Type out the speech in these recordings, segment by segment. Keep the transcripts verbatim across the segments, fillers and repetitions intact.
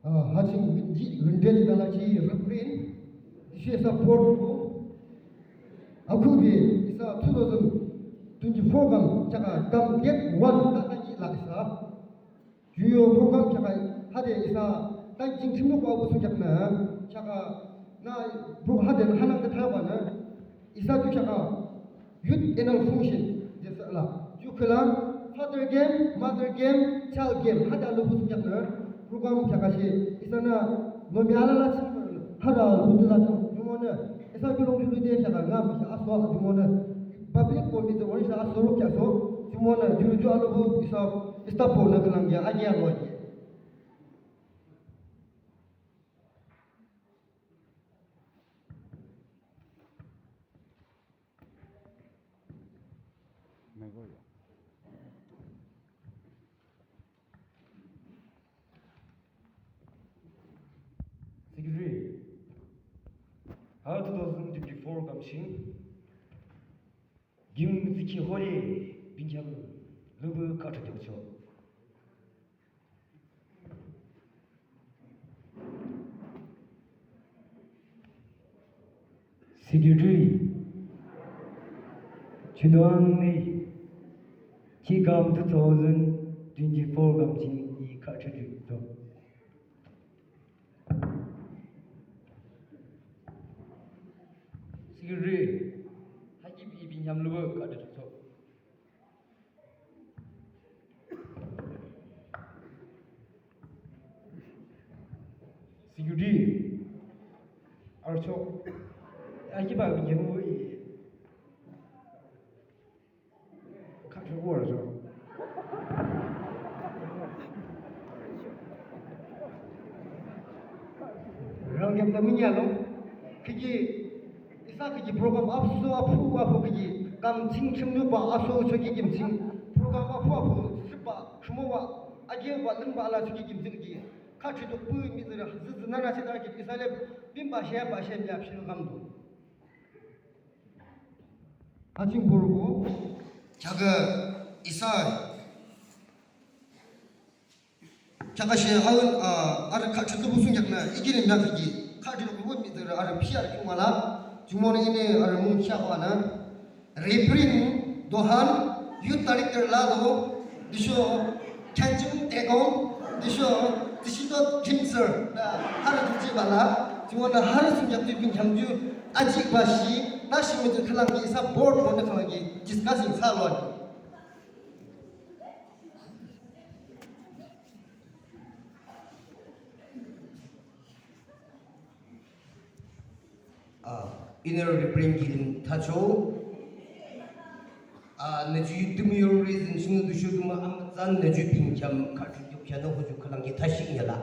Ah, ha ching ji lünde ji dala ji Reverend, ji isa board ko. Akhuhbe isa two thousand twenty-four kam kheaka kam date one ta ta ji la isa. Ju yo program kheaka hade isa ta jing chim ko abuh thsungkheaknü kheaka na bro hade hanangde thabanü isa ju kheaka youth annual function de sa la. Ju khülang father game, mother game, child game hade alobuh thsungkheaknü program kheaka she isanü lomi alala ching hade alobuh thsungkheak jumonü isa ju long ju lude kheaka ngam kheaka aso jumonü public ko mihtsürü wari sa aso lo kheaka so jumonü ju ju alobuh isa staff ko nü khülang ya agi alo agi. Secretary, ha two thousand twenty-four kam ching, Gim zikhi hori binkyam lübü khatha dukcho. Secretary, chunang ni, ki kam two thousand twenty-four kam ching i khatha dukcho. Secretary, haki bi binkyam lübü khatha dukcho. Security. Archo. Aki ba binkyam lübü. Khatha dukcho. Rang yam da minya lo. Kiki, isa kiki program apsu aphu aphu kiki. Kam ching chim yu ba aso choki kim ching. Program aphu aphu siba, shumo ba, agi ba, lim ba ala choki kim ching kiki. Khatha dukpü mihtsürü, zizi nana chida kiki. Isa le, bim ba she ba she mi apshi kam do. Aching burgo. Kheaka isa. Kheaka she haun, ah, arü khatha dukpü thsungkheaknü, ikini myak ki, khatha dukpü mihtsürü arü phi arü kung ala, jumonü ini arü mung kheak ala. Reverend Dohan, Youth Director lado, tüsho Khenchung Tekong, tüsho Tishito Kimser, na, harü thsungkheak bala, jumonü harü thsungkheak tu binkyam ju, ajik ba shi, na shi mihtsürü khülang ki, isa board ko na khülang ki, discussing sa lo. Ah, inner reprint kilim thacho. Ah, nü ju tümü yo reason ching du shu tümü amütsan nü ju binkyam khatha dukyanü hoju khülang ki thashi yala.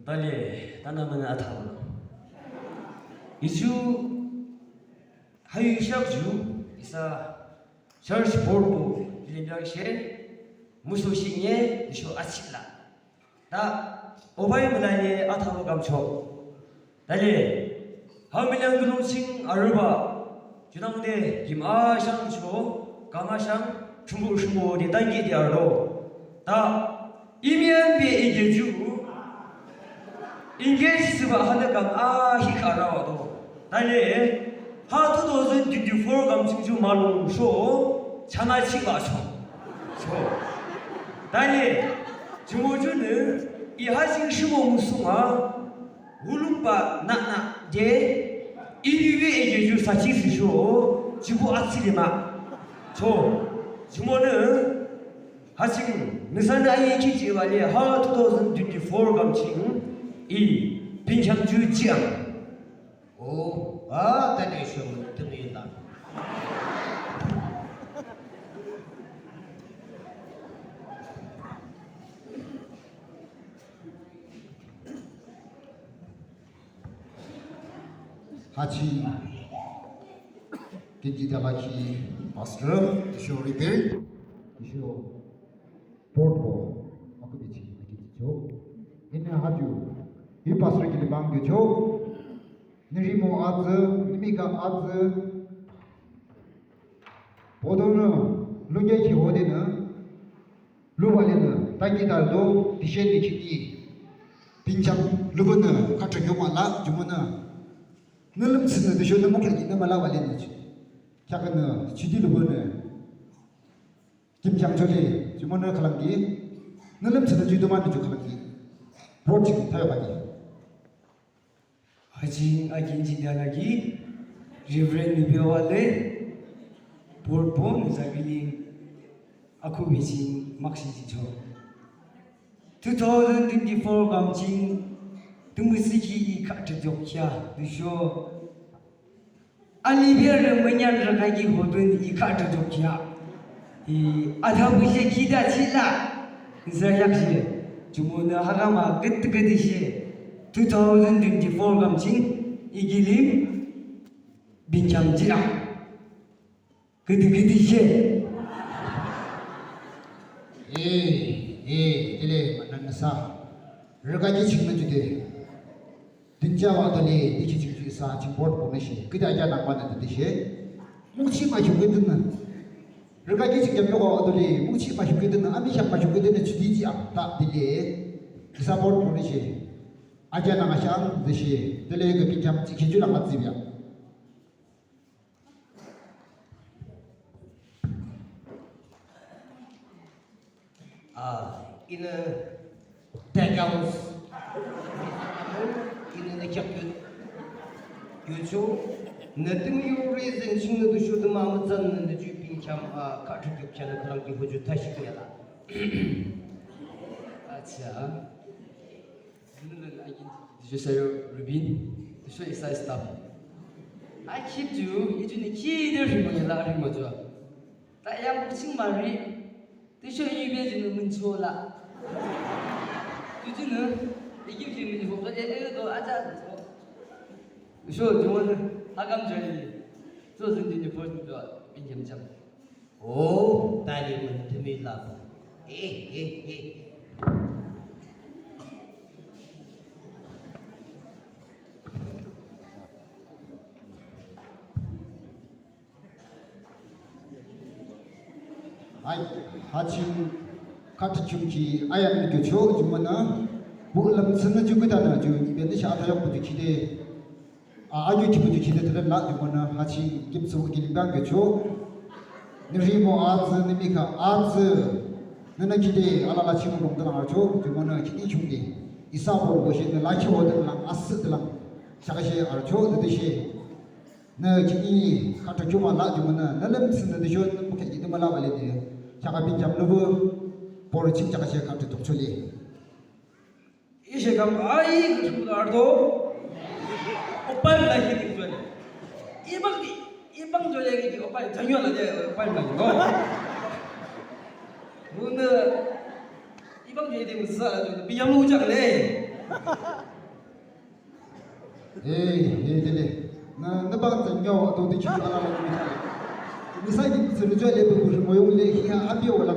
Dale, tana mene atham. Isu hayu ishak ju, isa church board bo, bilim yak she, muso shi nye, isho achila. Ta, obai mülale atham kamcho. Dale, ha milyang gulung ching aruba, junangde, gim ashang cho, kam ashang, chumbu chumbu de tangi de aro. Ta, Imian be ige ju, engage thsüba hanakam ahi khara wado. Tale, ha two thousand twenty-four kam ching ju malung sho, chana chiba sho. Sho. Tale, jumo junü, i ha ching shimo musunga, wulungba nana de, iniwe ige ju sachi sisho, jibo atsili ma. Sho, jumonü, Ha ching, nüsanü ayi ki jiwale, ha two thousand twenty-four kam ching, i, binkyam ju jiang. O, a, tane shong, tane la. Hachi, kinji tabaki pastor, tüsho reverend, tüsho board bo, aku bichi, kinji cho. Ini haju, i pastor kilim bang cho. Nirimo atsü, nimika atsü. Bodo no, lunye ki hode na. Luwale na, taki dal do, dishe ni kiti. Bincham lubonü khatrü kyo mala, jumonü. Nü lümthsünü tüsho nü mükheahkhi nü mala wale nü. Kheakünü, chidi lubonü. Kimcham chole, jumonü khülangki. Nü lümthsünü ju dumanü ju khülangki. Board ching thayo baki. Hajing akin jingdanaki, Reverend Nibiawale, board bo nüza kilim, akhubi jing makshe jicho. Two thousand twenty-four kam ching, tümüsüki i khatrü jokya, tüsho. Aliberü münyanrü kaki hotun i khatrü jokya. I athabushe kida chila. Nüsa yakshe. Jumonü hakama gıt gıt she. Two thousand twenty-four kam ching i kilim bincham jira. Gidi gidi she. Eh, eh, tile manan nüsa. Rüka ki ching na jude. Dinja wa tole, di ki ching ju isa, ching board bo na she. Gidi aja nang wa na de she. Mukchi ma ju gidi na. Rüka ki ching jam wa tole, mukchi ma ju gidi na, ami shang ma ju gidi na, judi ji ap ta tile. Isa board bo na she. Aja nang ashang de she. Tile ke bincham chi ki ju na ma ji ya. Ah, inü Deacons, inü nü kyak yut. Yucho, nü tümü yo reason ching nü tüsho tümü amütsan nü nü ju bincham, ah, khatrü kyak chanü khülang ki huju tashi yala. Acha. Tüsho sayo Rubin, tüsho isa staff. A khip ju, i ju ni ki de rhimo yala rhimo ju. Ta yang bu ching mari, tüsho i be ju ni mün ju la. Ju ju ni, i khip ju mün ju, e, e, do, aja, do. Tüsho ju ni, hakam ju ni. So, zin ju ni first ju, bin jam jam. O, tali mün tümü la. Eh, eh, eh. Ai, ha ching khatrü chungki ayan ni kyo cho, jumonü. Bu lam sene ju küta na ju, ben ni sha ta yok bu ju kide. A, ayu kipu ju kide tele la, jumonü ha ching kim su kilim bang kyo cho. Ni rhimo atsü, ni mika atsü. Nü nü kide, ala la ching rong tele archo, jumonü kide chungde. Isa bo bo she, nü la kyo de lang, asü de lang. Shaka she archo, de de she. Nü kini khatrü kyo mala jumonü, nü lümthsünü tüsho nü mükheahkhi nü mala wale de. Shaka bincham lubu, board ching shaka she khatrü tokchole. Ishe kam ai khatrü ardo. Opai la kini jole. Ibang di, ibang jole kini opai, janyo la de opai la no. Bunü, ibang jole de müsa la jole, bincham lu jak le. Hey, hey, tele. Nü, nü bang tsü nyo, to di chi ala la ni. Ni sa ki tsü lu jua le bu bu mo yong le, hi ha abi o la.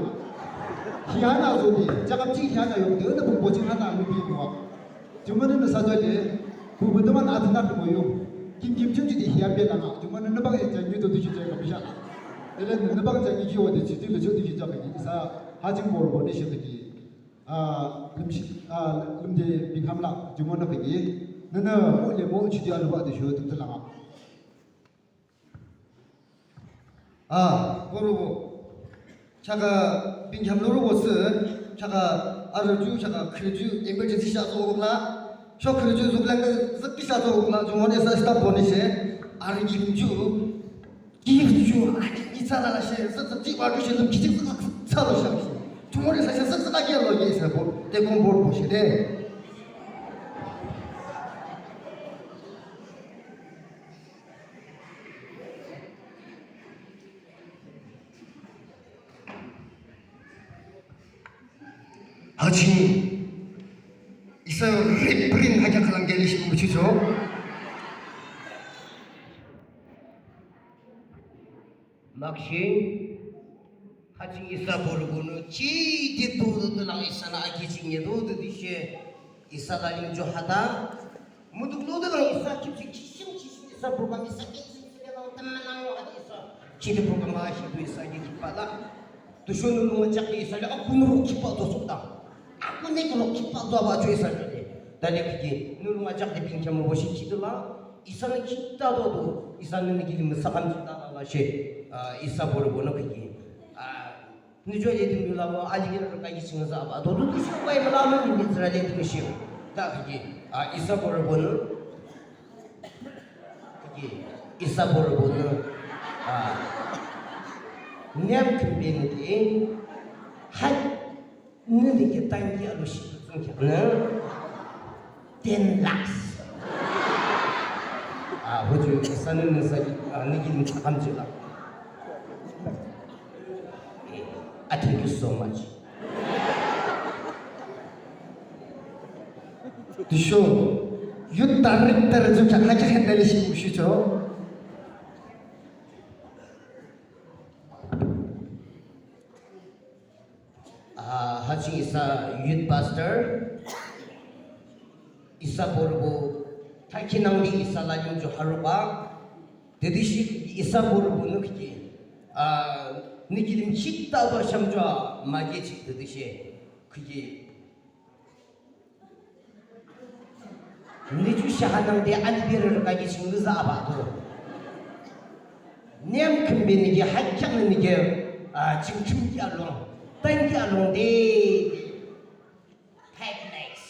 Hi ha na zo de, ja kam chi hi ha na yong de, nü bu bo chi ha na lu bi mo. Jumonü nü sa jua le, bu bu de man a de na mo yong. Kim kim chim chi de hi abi la na. Jumonü nü bang ja nyo to di chi ja ka bi sha. Tele nü bang ja nyo ki o de chi de le cho di chi ja ka ni. Sa ha jing bo bo ni shi de ki. A, lümshi, a, lümde binkham la, jumonü khüki. Nünü, mo le mo, chidi aluba de shu, tümtü lama. A, boro bo. Chaka, binkham loro bo sü, chaka, arü ju, chaka, khürü ju, emergency sha so la. Sho khürü ju, zuk lang, zuk ki sha so la, jumonü sa stop bo ni she, arü kim ju. Ki ju, a, ki, ki tsala la she, sa, sa, ti wa ju she, lüm ki ju, sa, sa, sa, la she. Tumori sa, sa, sa, sa, ki lo ye sa bo, te kon bo bo she de. Hachin, isa rip rin haja kalang geli shi muchu cho. Makshe, hachin isa bor bono chi de to de lang isa na aki ching ye do de di she, isa la ling jo hata. Muduk lo de lang isa kim chi kishim kishim isa program isa kim chi de lang temen lang yo hata isa. Chi de program ha shi do isa ki kipa la. Dushon lo chak isa la aku no kipa do sukta. Aku ne ko kipa do ba jo isa de. Tale khihni, nü rung ajak de binkheamrübo shi khide la, isanü khide ato, isanü nü kilim müsakham jih tha lalashe, ah, isa borübonü khihni, ah, nü ju le tümü la mo, aliberü kaki ching za ba, to tu tu shi bai müla mü ni Israel tümü shi, tha khihni, ah, isa borübonü, khihni, isa borübonü, ah, nem khümbe nü de, ha, nü nü ke tanki alo shi tsung kya nü ten lakhs. Ah, hoju isa nü nü sa, ah, nü kilim müsakham jih la. Eh, ah, thank you so much. Tüsho, youth director ju kya kya handle shi ushicho. Ah, ha ching isa youth pastor, isa borübo, thakhi nangde isa lalim ju harübah, tütüshe isa borübonü khihni, ah, nü kilim chita ba shamjua, maki chik tütüshe, khihni. Nü ju shahanangde aliberü kaki ching za ba to. Nem khümbe nü ke, ha kya nü ke, ah, ching ching kya long, tan kya long de. Pek next.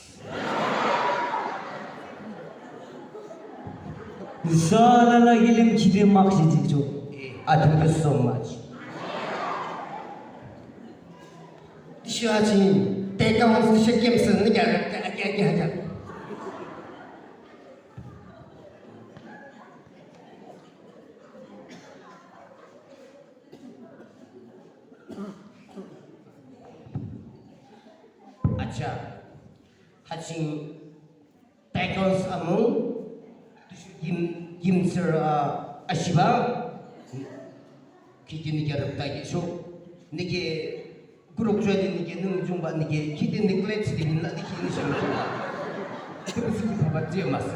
Nüsa alala kilim khide makshe jihchoh. Eh, ah, thank you so much. Tüsho ha ching, teka wang tüsho kemsü nü kya, kya, kya, kya, kya. Acha, ha ching Pekons amung, tüsho Yim, Yimtsür, ah, Ashiba, khihni nü ke rüpta ke sho, nü ke group join nü ke nung jungba nü ke, khihni neglect de bin la de khihni shamla. Tüsho ki papa je mas.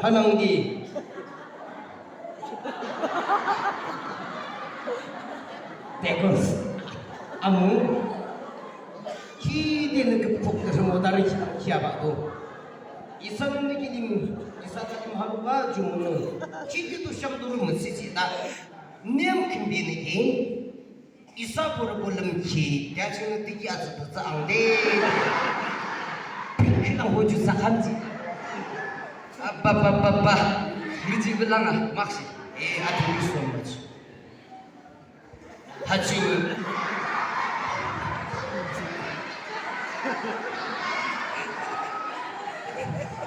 Hanangde. Pekons amung. Khide nü küpkhuk nü rhimo tari khia ba to. Isa nü kilim, isa kilim haruba jumonü. Khide to sham duru müsisi ta. Nem khümbe nü ki. Isa borübo lümkhi. Ya ching nü tiki atsa atsa angde. Khila hoju sakham ji. Ba, ba, ba, ba. Miji bilang ah, makshe. Eh, ah, thank you so much. Ha ching.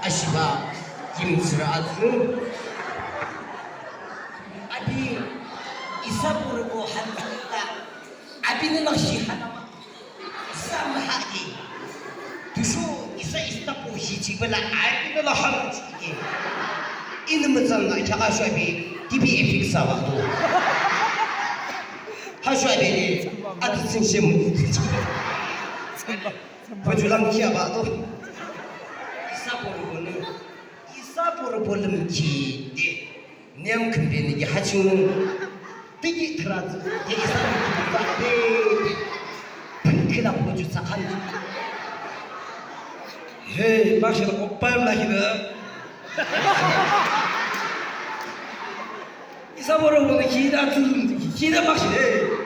Ashiba, Yimtsür atsu. Abi, isa borübo hanangde. Abinü nakshi hanama. Isa mahaki. Tüsho isa istapo shi chibala abinü la hanam chiki. Inü mütsan la kya ka shuabi, T B F X sa ba to. Ha shuabi ni, ati sing sing. Bajulang kia ba to. Isa borübo nü. Isa borübo lümkhi de. Nem khümbe nü ki ha ching nü. Tiki thra tü. Te isa nü ki ba de. Pünkhi la boju sakhan. Hey, makshe la oppa la ki de. Isa borübo nü ki da tü. Ki da makshe.